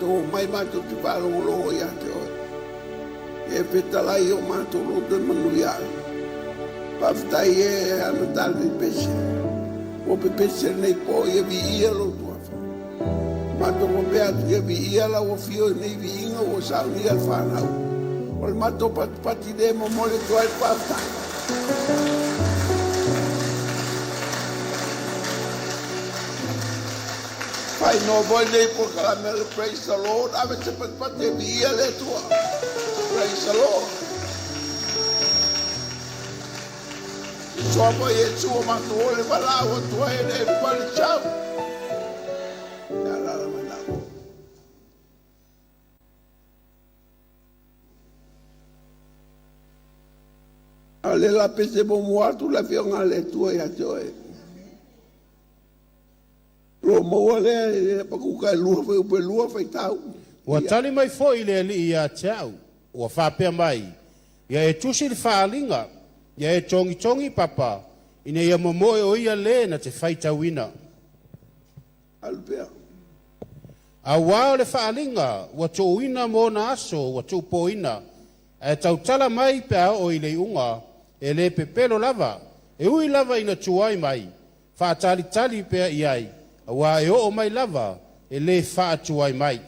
matou omai matou te faalogologo ia te oe. E fetalai i o matou loto e manuia ai. Faafetai e ana tatou pese. Ua pepese lenei po ia viia lou tuafa. Matou faapea atu ia viia lau afio i nei viiga ua saunia le fanau. O le matou patipati lea e momoli atu ai le faafetai. Faaigoa foi lenei polokalame o le Praise the Lord. Ave se patipati e viia le Atua. Praise the Lord. Soa Iesu o matou ole valaau atu ai le everybody shout. Ia alala mai lau. A o le la pese muamua atu le afioga a le Atua ia te oe. Lo maua lea i le Hapakuka e lua fai upu e lua faitau. Ua tali mai foi le Alii ia te au, ua faapea mai, Ia e tusi le faaaliga, ia e togitogi papa, ina ia momoe o ia lē na te faitauina. Alu pea. Auā o le faaaliga ua tuuina mo ona aso ua tuupōina, ae tautala mai pe a oo i le iuga, e lē pepelo lava, e ui lava ina tuai mai, faatalitali pea i ai, auā e oo mai lava, e lē faatuai mai.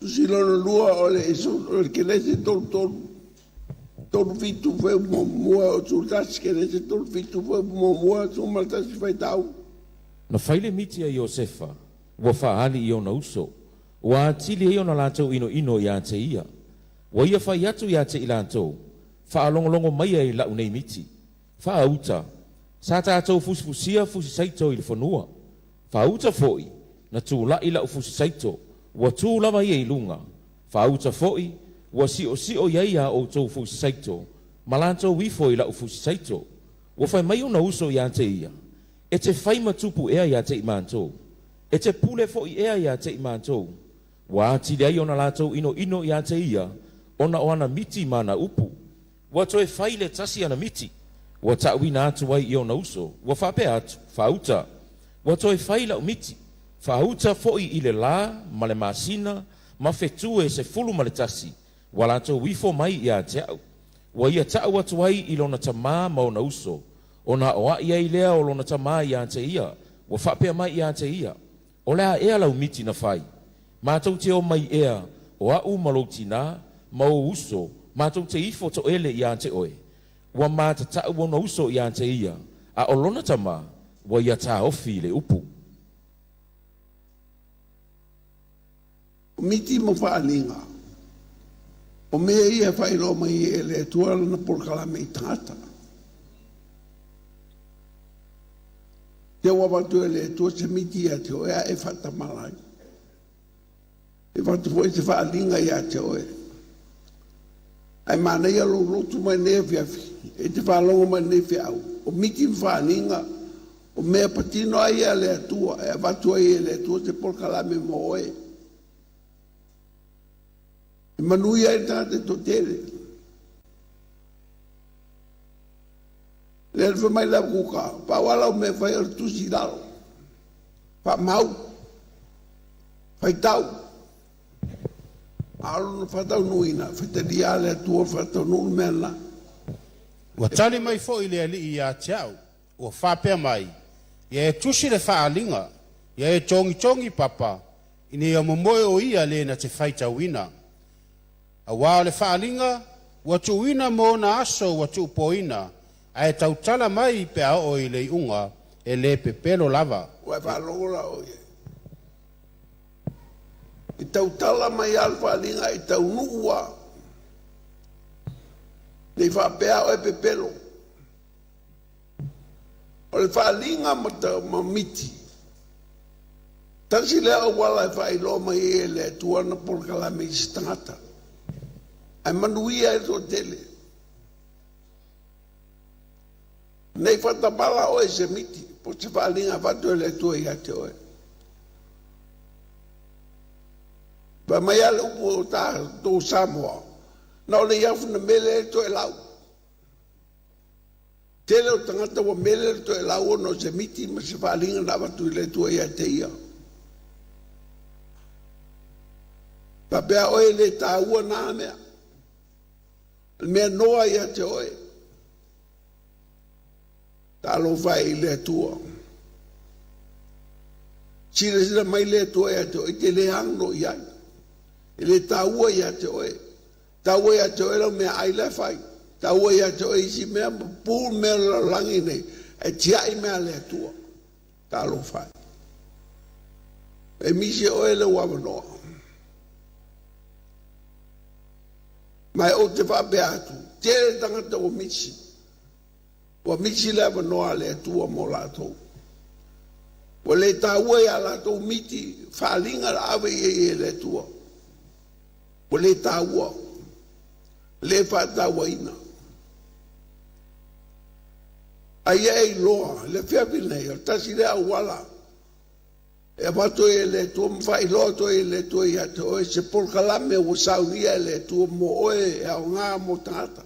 Tusi lona lua o le o le Kenese tolu tolu tolu fitu fuaiupu muamua o 11 Kenese tolu fitu fuaiupu muamua 11 faitau. Na fai le miti a Iosefa, ua faaali i ona uso, ua atili ai ona latou inoino ia te ia. Ua ia fai atu ia te i latou, Faalogologo maia i lau nei miti. Faauta, sa tatou fusifusia fusi saito i le fanua. Faauta foi, na tulaʻi la'u fusi saito, ua tu lava ia i luga. Faauta foi, ua siʻosiʻo i ai a outou fusi saito, ma latou ifo i la'u fusi saito. Ua fai mai ona uso ia te ia, E te fai ma tupu ea ia te i matou? E te pule foi ea ia te i matou? Ua atili ai ona latou inoino ia te ia, ona o ana miti ma ana upu. Ua toe fai le tasi ana miti, ua taʻuina atu ai i ona uso, ua faapea atu, Faauta! Ua toe fai la'u miti, faauta foi i le lā ma le masina ma fetu e 11, ua latou ifo mai ia te aʻu. Ua ia taʻu atu ai i lona tamā ma ona uso, ona aʻoaʻi ai lea o lona tamā ia te ia, ua faapea mai ia te ia, O le a ea lau miti na fai? Matou te omai ea, o aʻu ma lou tinā, ma ou uso, matou te ifo toʻele ia te oe? Ua matataʻu ona uso ia te ia, a o lona tamā, ua ia taofi i le upu. O miti ma faaaliga, o mea ia e faailoa mai e le Atua lana polokalame i tagata. Te ua avatu e le Atua se miti ia te oe a e faatamala ai. E avatu foi se faaaliga ia te oe. Ae manaia lou lotu mai nei afiafi, e te faalogo mai nei feau, o miti ma faaaliga, o mea patino ai a le Atua, e avatu ai e le Atua se polokalame mo oe. E manuia ai le tagata e toatele. Lea na fai mai le Hapakuka, pau lava lau mea e fai o le tusi i lalo, faamau, faitau. A o lona faataunuuina, faitalia lava le Atua o faataunuu le mea lena. Ua tali mai foi le Alii ia te au, ua faapea mai, Ia e tusi le faaaliga, ia e togitogi papa, ina ia momoe o ia le na te faitauina. Auā o le faaaliga ua tuuina mo ona aso ua tuupōina, ae tautala mai pe a oo i le iuga, e lē pepelo lava. Ua e faalogo la oe i ai? I tautala mai lava le faaaliga i taunuu lava. Ne i faapea oe pepelo. O le faaaliga ma miti, tasi lea auala e faailoa mai ai e le Atua ana polokalame i se tagata, ae manuia ai le toatele. Ne i faatamala oe i se miti po o se faaaliga e avatu e le Atua ia te oe. Fai mai lava le upu o tatou Samoa, na o le iafu na mele ai le toelau. Tele o tagata ua mele le toelau ona o se miti ma se faaaliga na avatu i le Atua ia te ia. Faapea oe e le taua na mea. O le mea noa ia te oe. Talofa e i le Atua. Silasila mai le Atua ia te oe, e te le agno i ai. E le taua ia te oe. Taua ia te oe lau mea ai la fai. Taua ia te oe isi mea, pu mea lalolagi nei, e tiai mea le Atua. Talofa e. E misi oe le uavanoa. Ma e ou te faapea atu, tele tagata ua misi. Ua misi le avanoa a le Atua mo latou. Ua le taua ia latou miti faaliga la ave i ai e le Atua. Ua le taua, le faatauaina. Aia e iloa, le afiafi nei, o tasi le auala e avatu ai e le Atua ma faailoa atu ai e le Atua ia te oe se polokalame ua saunia e le Atua mo oe e aoga mo tagata.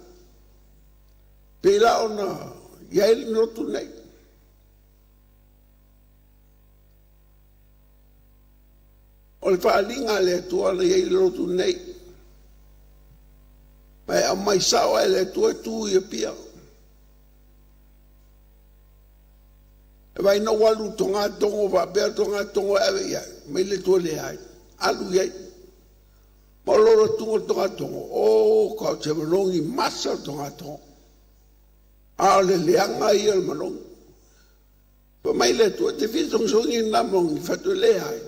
Pei la ona i ai le lotu nei. O le faaliga a le Atua na i ai le lotu nei. Ma e aumai sao e le Atua e tu i Apia. E vai na walu tonga tongo faapea tonga tongo e ave i ai. Mai le Atua le ai. Alu i ai. Ma o lolo tunga tonga tongo. O ka o te manogi masa o tonga tongo. A o le leaga ia o le manogi. Pa mai le Atua te fia sogisogin na manogi fatu le ai.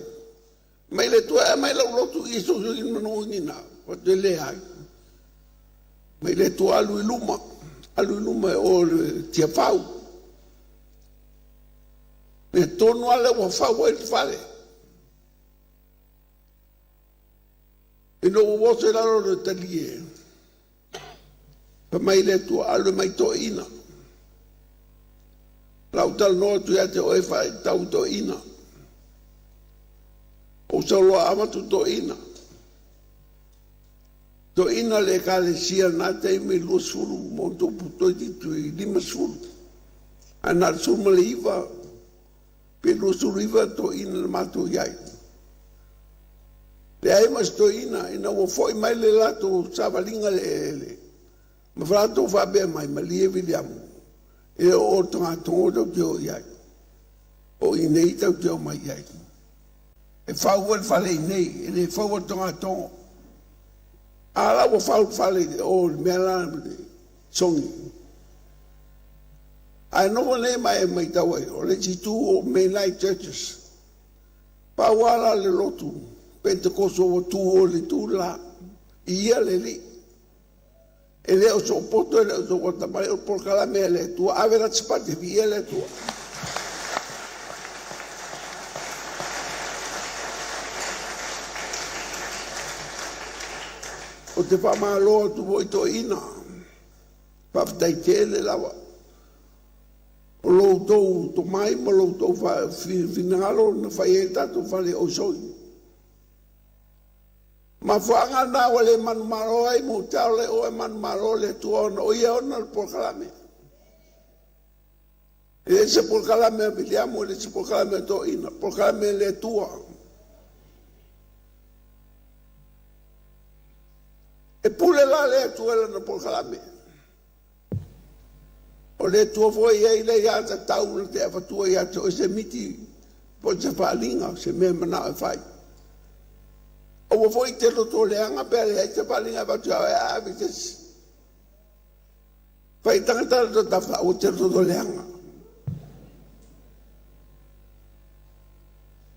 Mai le Atua e mai lau lotu i sogisogin manogi na fatu le ai. Mai le Atua alu i luma. Alu i luma e o le tiafau. Me tonu ale ua fau ai le fale. Ina ua oso i lalo le talie. Pa mai le Atua alu mai toeina. Lau talanoa atu ia te oe faitau toeina. O sauloa avatu toeina. Toeina le ekalesia na taimi 20 mo tupu toetitu i 50. Ae na le 19 pe 29 toeina na matou i ai. Leai ma se toeina ina ua foi mai le latou savaliga le eleele. Ma latou faapea mai, malie Viliamu, e o o tagatogo tau te o i ai. O i nei tau te o mai i ai. E fau le fale i nei, e le fau le tagatogo. A la ua fau le fale o le mea la sogi. Ae nofo nei ma e maitau ai, o le isi tu o mainline churches. Pau ala le lotu, Pentekoso ua tu o le tu la, i ia le li. E le o so poto, e le o so wata mai, o polokalame a le Atua, ave la tipate vi ia le Atua. O te whamalo atu mo i toeina, faafetai tele lava. O lou tou tomai ma lou tou finagalo na fai ai tatou fale o soi. Mafuaaga na ua le manumalo ai mo te ao le o e manumalo le Atua ona o ia ona le polokalame. E le se polokalame a Viliamu, e le se polokalame a toeina, polokalame le Atua. E pule la le Atua lana polokalame. O le Atua foi ai le ia tatau na te avatua ia te oe se miti po o se faaliga, se mea manao e fai. O ua foi te loto leaga pe a leai se faaliga e avatu ia oe a ave i se isi. Fai tagata le tatafa ua te loto leaga.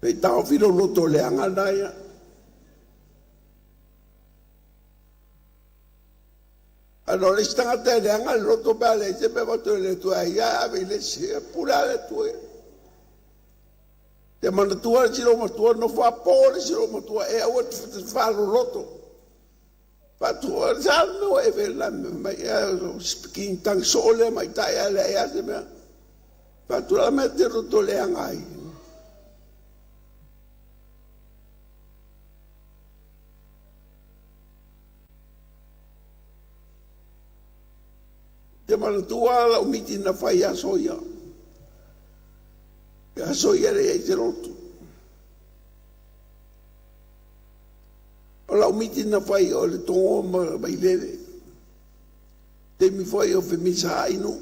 Pei taofi lou loto leaga na ia. Ano le isi tagata e leaga le loto pe a leai se mea avatu e le Atua e ia e ave i le isi, e pule a le Atua ia. Te manatua le silo matua, nofo a po le silo matua, e aua te whaloloto. Fatua, sa le mea ua e vela mai, speaking tongue so le mai tai a le ia se mea. Fatua la mea te roto leaga ai. Te manatua lau miti na fai aso ia. Aso ia le ia i te lotu. O lau miti na fai o le Togo ma Vailele. Taimi foi o femisaai nuu.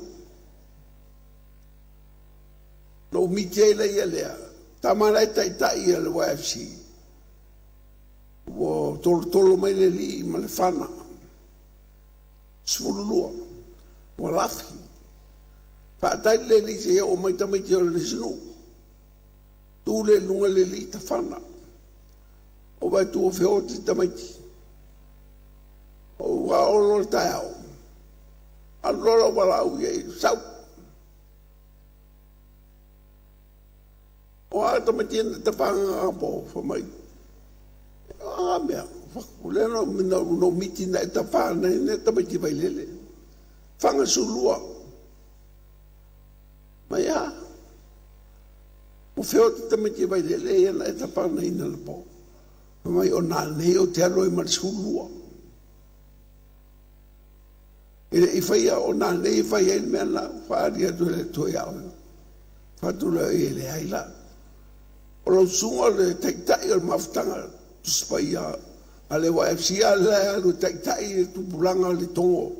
Na ou miti ai laia lea, tama la e taitai ia le YFC. Ua tolotolo mai le alii ma le fana. 12. Ua lafi. Faatali le alii seia oo mai tamaiti o le isi nuu. Tu le luga le alii tafana. O vai tu o feoti tamaiti. O ua olo le taeao. Alu loa lau valaau i ai, sau. O a tamaiti na tafagaga po fai mai. O a mea, o lea na ou miti na e tafa nei ne tamaiti Vailele. Fagasulua. Mai a. O feoti tamaiti Vailele ia na e tafa nei na le po. Fai mai o nā nei o te alo i ma le 12. E le i faia o nā nei e fai ai le mea na whaari atu le Atua ia oe. Fatu lea e le ai la. O lau susuga o le taitai o le mafutaga Tusi Paia a le YFC a le alu e taitai le tupulaga o le Togo.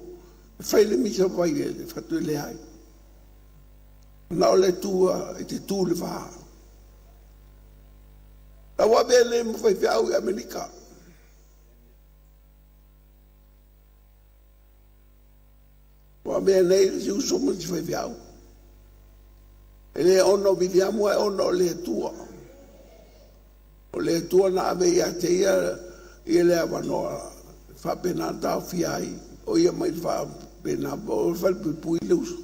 E fai le misa Vailele, fatu e leai. Na o le Atua e te tu le va. Lau ave le ma faifeau i Amerika. Ua avea nei le si uso ma si faifeau. E le ona o Viliamu ae ona o le Atua. O le Atua na ave ia te ia ia le avanoa faapena taofia ai. O ia mai faapena o falepuipui le uso.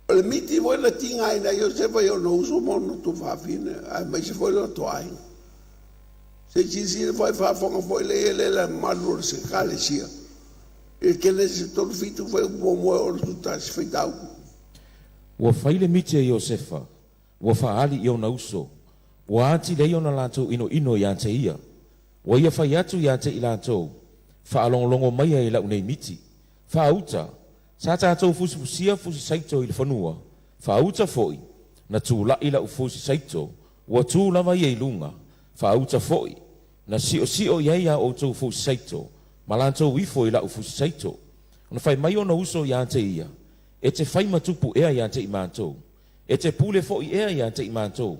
O le miti foi na tigaina ai Iosefa i ona uso ma ona tuafafine, aemaise foi le latou aiga. Se i silasila foi faafofoga foi le ia le la mamalu o le Ekalesia. I le Kenese 37 foi upu muamua e 61 faitau. Ua fai le miti a Iosefa, ua faaali i ona uso, ua atili ai ona latou inoino ia te ia. Ua ia fai atu ia te i latou, faalogologo maia i lau nei miti. Faauta, sa tatou fusifusia fusi saito i le fanua, faauta foi, na tula'i lau fusi saito, ua tu lava ia i luga, faauta foi, na siosio i ai a outou fusi saito, ma latou ifo i lau fusi saito. Ona fai mai ona uso ia te ia, e te fai matupu ea ia te i matou, e te pule foi ea ia te i matou.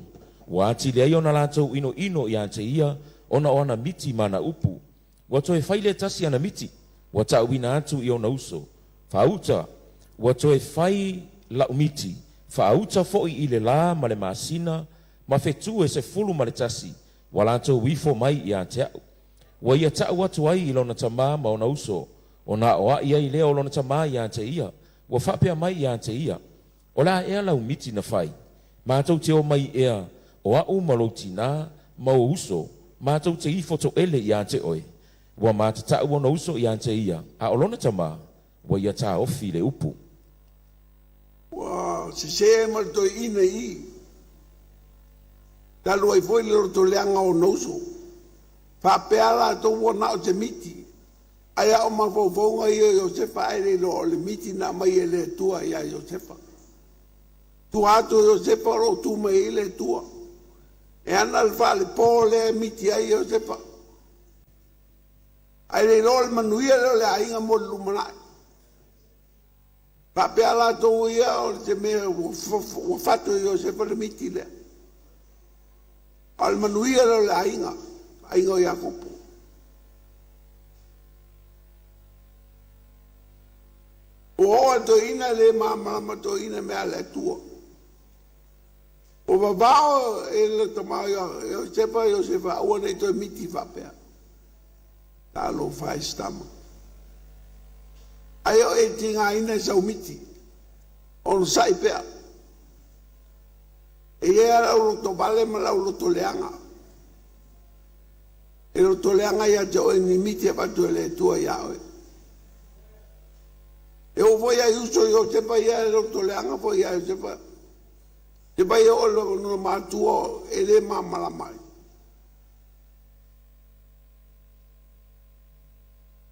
Ua atili ai ona latou inoino ia te ia, ona o ana miti ma ana upu. Ua toe fai le tasi ana miti, ua ta'uina atu i ona uso. Faauta, ua toe fai lau miti, faauta foi i le lā ma le masina, ma fetu e 11, ua latou ifo mai ia te au. Ua ia ta'u atu ai i lona tamā ma ona uso, ona aoa'i ai lea o lona tamā ia te ia, ua faapea mai ia te ia, o le a ea lau miti na fai, matou te omai ea, o a'u ma lou tinā, ma ou uso, matou te ifo to'ele ia te oe. Ua matata'u ona uso ia te ia, a o lona tamā, ua ia taofi le upu. Ua sesē ma le toeaina i i. Talu ai foi le loto leaga o ona uso. Faapea latou ua na o se miti. Ae a o mafaufauga ia o Iosefa ae le iloa o le miti na aumai e le Atua ia Iosefa. Tua atu o Iosefa o lo o tu mai ai le Atua. E ana le faalepo lea e miti ai Iosefa. Ae le iloa o le manuia lea o le aiga mo le lumanai. Faapea latou ia o se mea ua fatu e Iosefa le miti lea. A o le manuia lea o le aiga, aiga o Iakopo. Ua oo lava toeaina le malamalama toeaina mea a le Atua. Ua vavao e le tama Iosefa, Iosefa aua ne i toe miti faapea. Talofa e si tama. Ai o e tigaina i sau miti, onosai pea. E i ai lau loto vale ma lau loto leaga. E loto leaga ia te oe ni miti e avatu e le Atua ia oe. E oo foi ai uso Iosefa ia e loto leaga foi ia Iosefa. Te vai o le matua e le malamalama ai.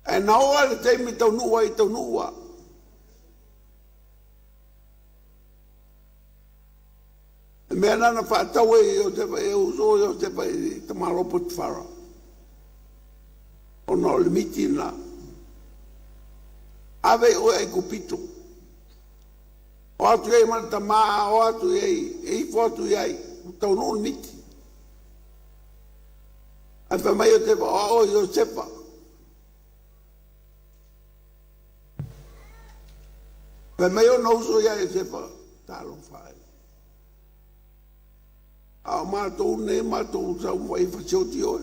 Ae na oo lava le taimi taunuu ai taunuu lava. Le mea lena na faatau ai e Iosefa, e uso o Iosefa i le tamaloa Potifara, ona o le miti lena. Ave i oe Aikupito, o atu i ai ma le tamā, o atu i ai, e ifo atu i ai, ua taunuu le miti. Ae fai mai Iosefa, o au o Iosefa. Fai mai ona uso ia Iosefa, talofa e. A o matou nei, matou sau ai fasioti oe.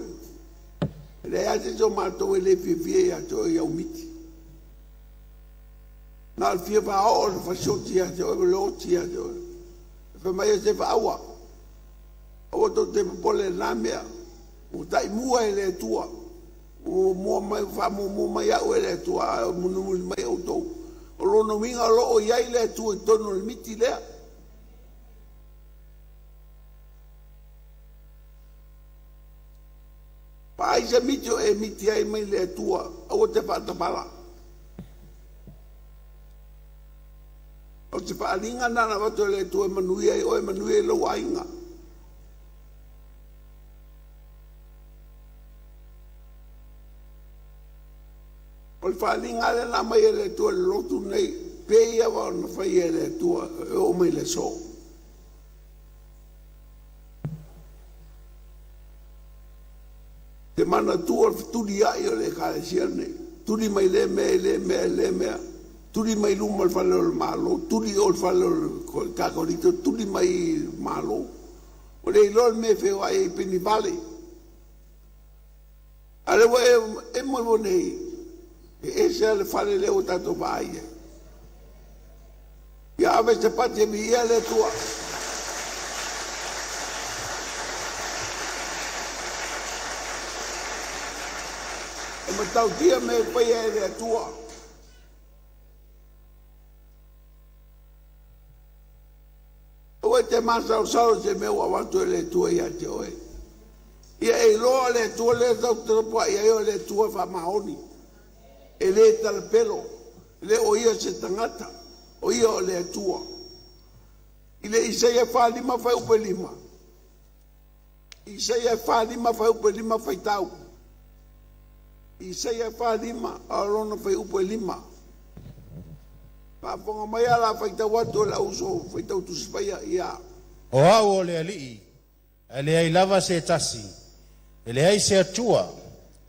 E leai lava se isi o matou e le fiafia ia te oe i au miti. Na o le fia faaoo o le fasioti ia te oe ma le oti ia te oe. Fai mai Iosefa, aua. Aua tou te popole i lena mea. Ua taimua e le Atua. Ua mua mai, faamuamua mai au e le Atua, a mulimuli mai outou. O lona uiga o lo o i ai le Atua i totonu o le miti lea. Vaai se miti o e miti ai mai le Atua, aua te faatamala. O se faaaliga lena na avatu e le Atua e manuia ai oe, manuia ai lou aiga. O le faaaliga lea na aumai e le Atua i le lotu lenei, pei lava ona faia e le Atua e oo mai le aso. Te manatua le fetuliai o le ekalesia lenei, tuli mai lea mea i lea mea i lea mea, tuli mai luma o le fale o le Malo, tuli o le fale o le Kakolika, tuli mai i le Malo. Ua le iloa le mea e feoai ai penivale. A lea ua e mo nei, e ese lava le fale lea ua tatou vaai ai. Ia ave se pati e viia le Atua. E matautia mea e faia e le Atua. Aua e te masalosalo i se mea ua avatu e le Atua ia te oe. Ia e iloa le Atua lea tatou te tapuai ai o le Atua faamaoni. E le talapelo, e le o ia se tagata, o ia o le Atua. I le Isaia 45 fuaiupu e 5. Isaia 45 fuaiupu e 5 faitau. Isaia 45 a o lona fuaiupu e 5. Faafofoga mai ala faitau atu o le auso faitau Tusi Paia ia. O au o le Alii, ae leai lava se tasi, e leai se Atua,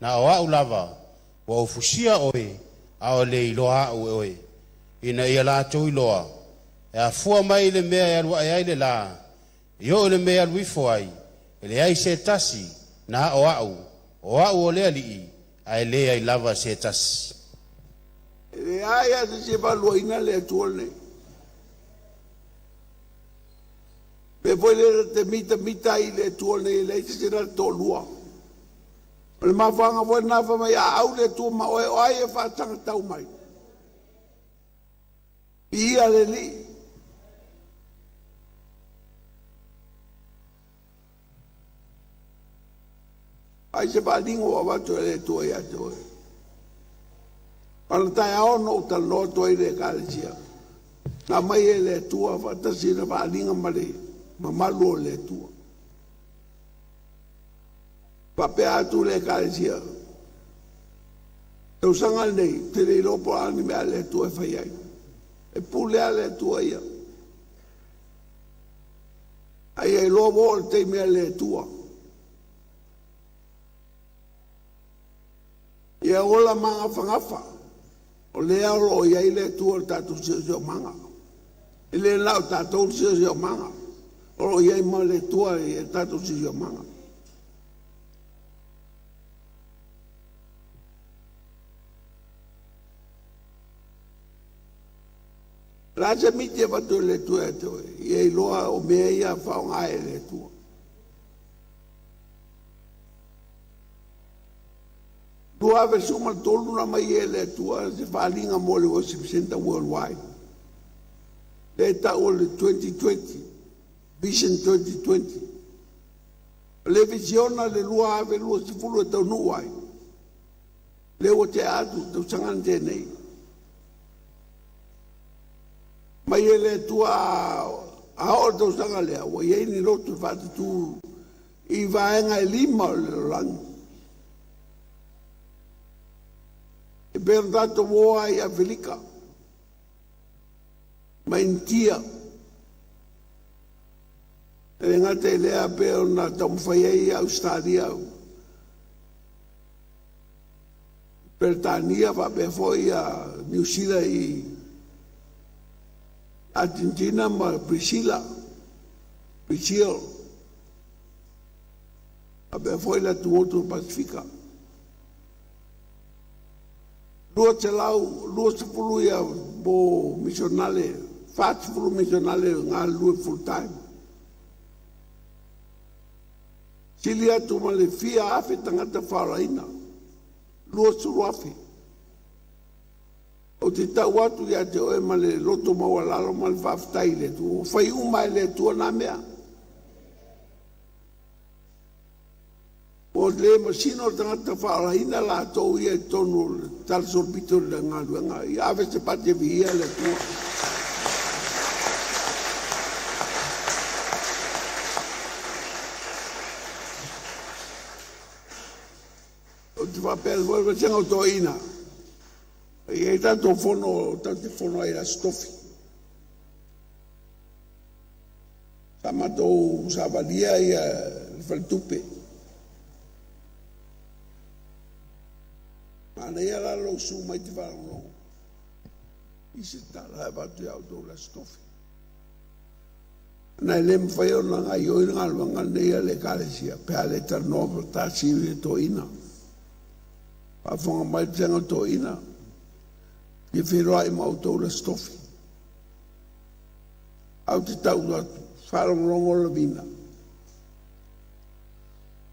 na o au lava, ua ou fusia oe, a o le iloa au e oe. Ina ia latou iloa, e afua mai i le mea e alu ae ai le lā, e oo i le mea e alu ifo ai, e leai se tasi, na o au, o au o le Alii, ae leai lava se tasi. E leai lava se isi e faaluaina le Atua lenei. Mea foi lea te mitamita ai i le Atua lenei, e leai se isi na te toalua. O le mafuaaga foi lena fai mai a au le Atua ma oe, o ai e faatagatau mai. Viia le Alii. Ai se faaaliga ua avatu e le Atua ia te oe. O le taeao na ou talanoa atu ai i le ekalesia. Na aumai e le Atua faatasi na faaaliga ma le mamalu o le Atua. Faapea atu le ekalesia. Tausaga lenei, te le iloa po o a ni mea a le Atua e fai ai. E pule lava le Atua ia. Ai e iloa ua oo le taimi a le Atua. Ia ola magafagafa, o lea o lo o i ai le Atua o le tatou siosiomaga. E le na o tatou le siosiomaga, o lo o i ai ma le Atua i le tatou siosiomaga. O le a se miti e avatu e le Atua ia te oe, ia iloa o mea ia faaaoga e le Atua. 2013 na aumai e le Atua se faaaliga mo le Worship Center Worldwide. Lea e tau o le 2020, Vision 2020. O le visiona le 2020 e taunuu ai. Lea ua tea atu tausaga na tea nei. Mai e le Atua A oo le tausaga lea, ua i ai ni lotu e faatutū i vaega e 5 o le lalolagi. E pei ona tatou o ai i Afelika ma Initia, e le gata i lea pei ona taumafai ai Ausetalia, Peretania faapea foi Niu Sila i Atenetina ma Brisila, Brazil, faapea foi le atumotu o le Pasefika. 220 ia mo misionale, 40 misionale e galulue full time. Sili atu ma le fia afe tagata faalaina, 20,000. Ou te tau atu ia te oe ma le loto maualalo ma le faafetai i le Atua, ua fai uma e le Atua nā mea. Ua le masino le tagata faaolaina latou ia i totonu o le talasolopito o le galuega. Ia ave se pati e viia le Atua. Ou te faapea atu foi le vasega o toeaiina, e i ai tatou fono tatou te fono ai i le Aso Tofi. Sa matou savalia ia le faletupe. Manaia la lou susu mai e te faalogologo i se tala e avatu ia outou i le Aso Tofi. Ona e le mafai ona gaoioi le galuega lenei a le Ekalesia pe a le talanoa faatasi le toeaina. Faafofoga mai le vasega o toeaiina, e fia feiloai ma outou i le Aso Tofi. Ae ou te tau atu, faalogologo Lavina,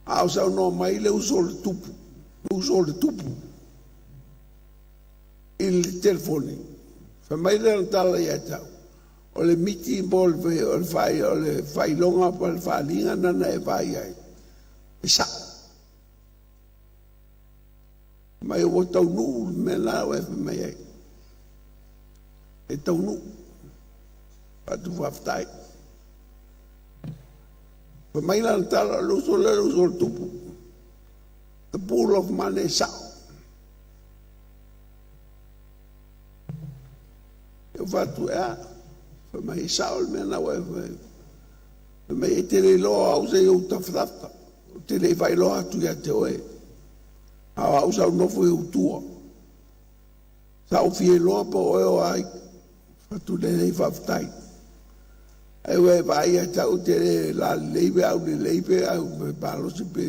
a o saunoa mai le uso a le tupu, le uso a le tupu i le telefoni, fai mai lana tala ia te au, o le miti po o le faailoga po o le faaaliga lena e vaai ai, e sa'o. Mai ua taunuu le mea lena ua e fai mai ai. E taunuu. Faatu faafetai. Fai mai lana tala, o le uso lea, o le uso a le tupu. The pool of money e sa'o. E fatu e a? Fai mai e sa'o le mea lena ua e fai. Fai mai e te le iloa au sa i ou tafatafa. Ou te le i faailoa atu ia te oe. A o au sa ou nofo i ou tua. Sa ou fia iloa po o oe o ai. Fatu lelei faafetai. Ai ua e vaai ia te au te le lalelei pe aulelei pe au pe malosi pe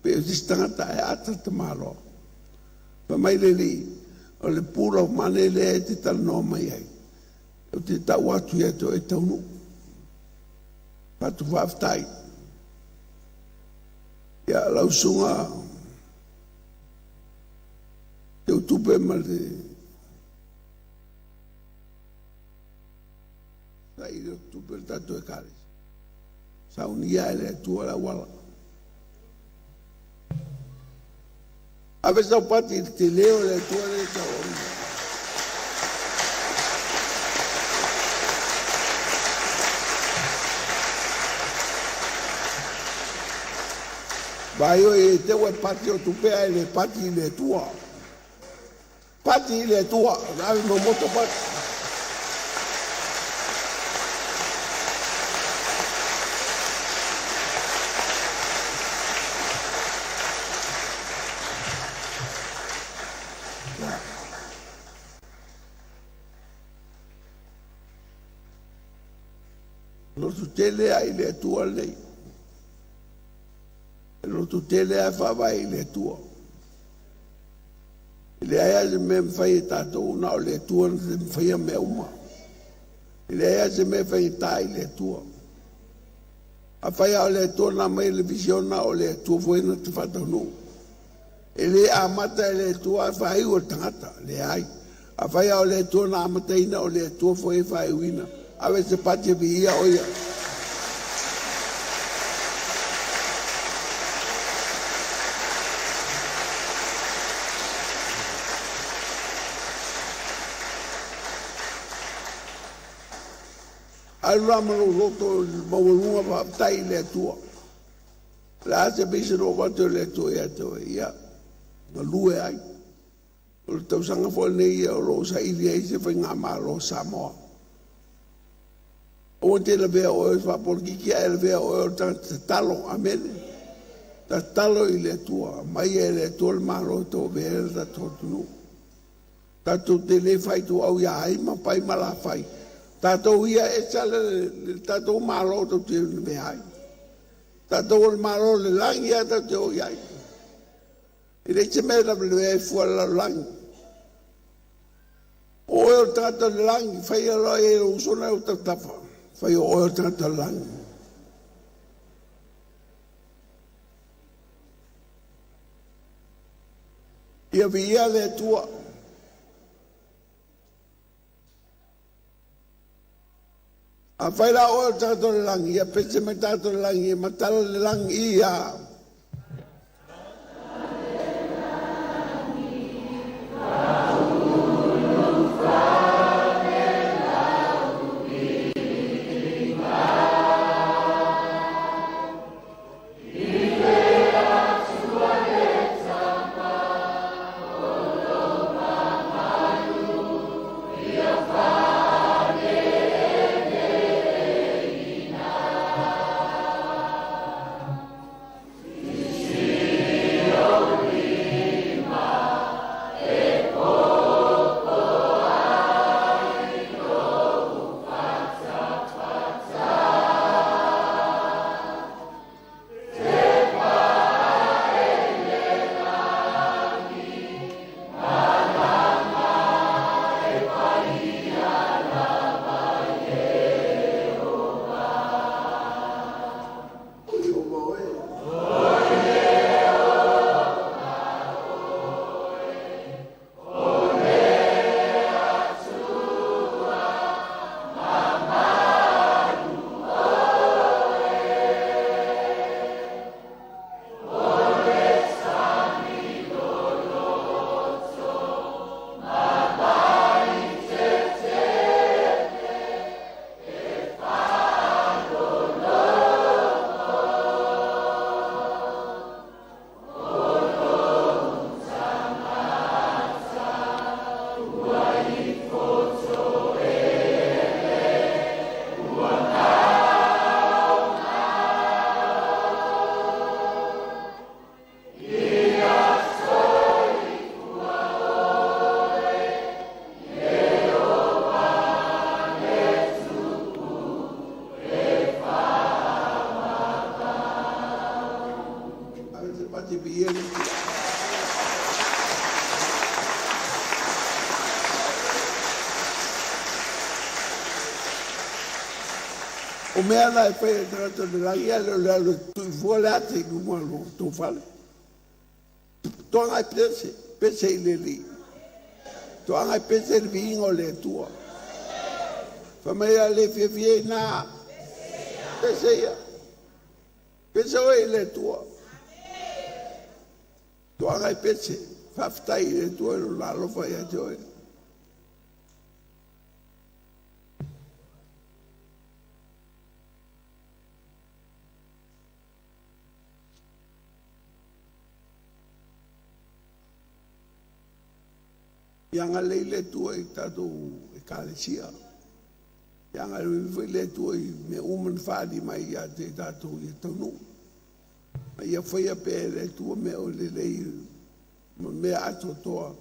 o se isi tagata ae ata le tamaloa. Fai mai le alii, o le pool of money lea e te talanoa mai ai, ou te tau atu ia te oe e taunuu. Fatu faafetai. Ia lau susuga Teutupe ma le saili o tupe le tatou Ekalesia. Saunia e le Atua le auala. Ave sau pati i le tele o le Atua le tauauna. Vai o e te ua pati o tupe ai le pati i le Atua. Pati i le Atua. Ave mo moto pati. Lotu tele ai le Atua lenei. E lotu tele ai faavae i le Atua. E leai lava se mea e mafai e tatou na o le Atua na te mafaia mea uma. E leai lava se mea e faigata i le Atua. Afai lava o le Atua na aumai le visiona, o le Atua foi na te faataunuu. E le amata e le Atua ae faaiu e le tagata. Leai. Afai lava o le Atua na amataina, o le Atua foi e faaiuina. Ave se pati e viia o ia. A Alu la ma lou loto maualuga faafetai i le Atua. O le a se pisa na ou avatu e le Atua ia te oe, ia galue ai. O le tausaga foi lenei ia o lo o saili ai se faigamalo a Samoa. Aua te lavea oe faapolokiki ae lavea oe o le tagata tatalo. Amene. Tatalo i le Atua, aumai e le Atua le Malo e tauavea ai le tatou atunuu. Tatou te le faituau ia ai ma pai ma lafai. Tatou ia e ese le tatou Malo tatou te lavea ai. Tatou o le Malo o le lagi a tatou te o i ai. E leai se mea e lavelavea ai fua i le lalolagi. O oe o le tagata o le lagi, faia loa e lou uso lena e ou tautafa, fai o oe o le tagata o le lagi. Ia viia le Atua. Afai la oe o le tagata o le lagi, ia pese mai le tagata o le lagi, e matala le lagi ia. O Ieova oe. Ave te pati viia le Atua. O mea na e fai e le tagata o le lagi ae le o le alu e tuifua le ate i luma o lo outou fale. Toaga e pese, pese i le Alii. Toaga e pese i le viiga o le Atua. Fai mai a le fiafia i ina. Pese ia. Pese oe i le Atua. Toaga e pese. Faafetai i le Atua i lona alofa ia te oe. Ia agalelei le Atua i tatou Ekalesia. Ia agalelei foi le Atua i mea uma na faaali mai ia te tatou ia taunuu. Ma ia faia pea e le Atua mea o lelei ma mea atoatoa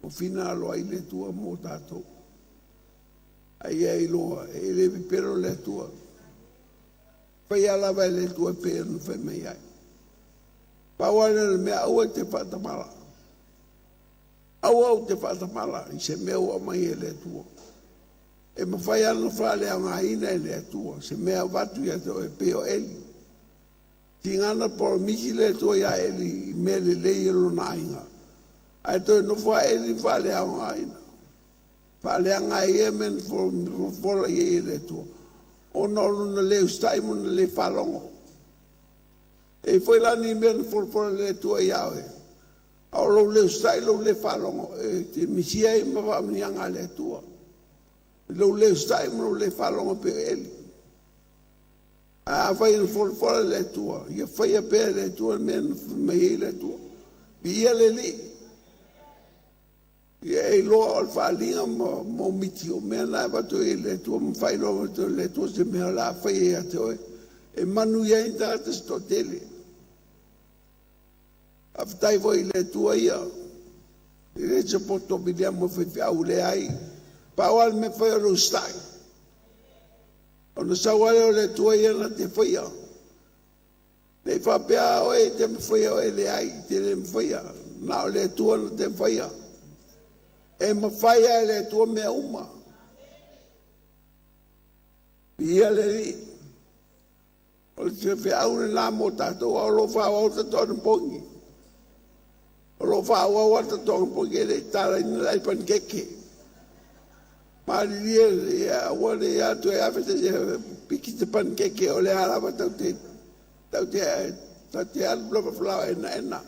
ua finagalo ai le Atua mo tatou. Ae ia iloa e le pepelo le Atua. Faia lava e le Atua e pei ona fai mai ai. Pau lava lea o le mea, aua e te faatamala. Aua ou te faatamala i se mea ua aumai e le Atua. E mafai lava ona faaleaogaina e le Atua se mea avatu ia te oe e pei o Eli. Tigana polomisi le Atua iā Eli i mea lelei e lona aiga, ae toe nofo a Eli ma faaleaogaina. Faaleaga ai ia mea na fola i ai e le Atua, ona o lona le usitai ma lona le faalogo. E i ai foi la ni mea na folafola e le Atua iā oe, a o lou le usitai, lou le faalogo, e te misia ai ma faamanuiaga a le Atua. I lou le usitai ma lou le faalogo pei o Eli. Ae afai na folafola e le Atua, ia faia pea e le Atua le mea na fai mai ai le Atua. Viia le Alii. Ia e iloa o le faaaliga ma ma miti o mea na e avatu ai e le Atua ma faailoa atu e le Atua se mea o le a faia ia te oe e manuia ai tagata se toatele. Faafetai foi i le Atua ia e le se poto Viliamo faifeau leai. Pau lava le mea fai o le usitai. Ona sau lava lea o le Atua ia na te faia. Ne i faapea oe e te mafaia oe, leai, te le mafaia. Na o le Atua na te mafaia. E mafai lava e le Atua mea uma. Viia le Alii. O le feau lena mo tatou, a o lo o faaauau tatou anapogi. O lo o faaauau lava tatou anapogi e le i tatalaina le ai panikeke. Malilie ia aua ne i atu e ave se isi e piki se panikeke, o lea lava tatou te alu lava falaoa enaena.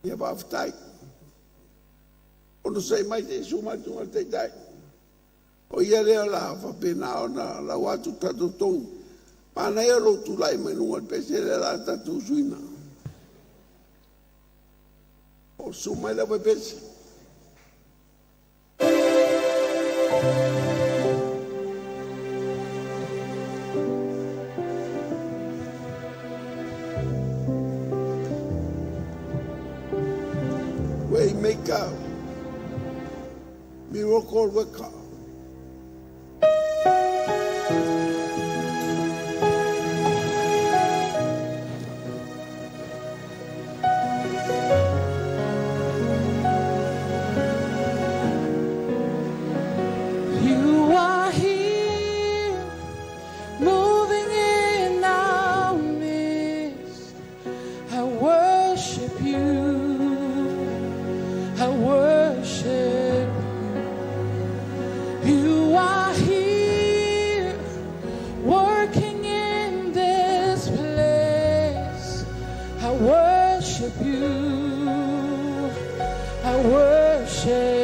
Ia faafetai. Onosai mai se i susu mai le Susuga i le Taitai. O ia lea o le a faapena ona lau atu tatou togi. Manaia lou tulai mai luga o le pese lea o le a tatou usuina. O susu mai le aufaipese. Waymaker, miracle worker. You are here, moving in our midst. I worship you. I worship you. You are here, working in this place. I worship you. I worship.